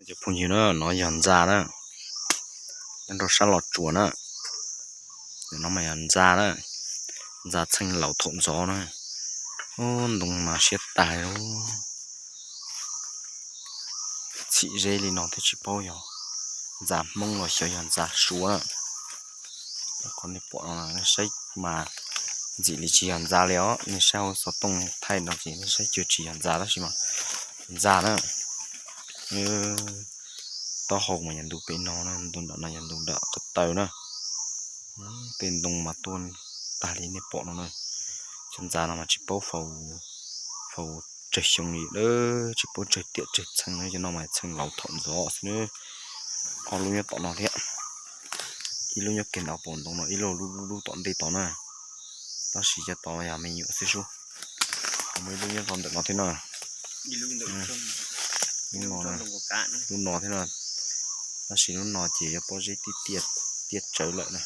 Cov phooj ywg na, no yog ntxa na, nyob rau sab Los Tsuas na. No mas yog ntxa na, ntxa txheej laus thaum ntxov na. Ub, ntoo mas siab tag li. Txhim zeb li no twb tsis paub yog ntxa Hmoob los xyov yog ntxa Suav na. Qhov nej pom no nej saib mas ntxim li tsis yog ntxa li os. Nej saib hauv xov tooj thaij no ces nej saib cuag tsis yog ntxa tab sis mas ntxa na. Taub hau mas yog ntu pem no na, ntu nram no yog ntu nram ko taw na. Tej ntoo mas tuaj tag li nej pom no na. Cov ntxa no mas tsis paub faus, faus tsawg xyoo li, tsis paub tsawg tiam tsawg txheej na, cov no mas txheej laus thaum ntxov xwb na. Ob lub nyob tom no thiab, ib lub nyob kiag ntawm pem ntoo no, ib lub lub tom ntej tod na. Tab sis cov tod yog me nyuam xwb sub. Muaj ib lub nyob rau ntawm no thiab na. Lub no, lub no thiab na. Tab sis lub no ces yuav pob zeb tiaj tiaj tsawv lawm na.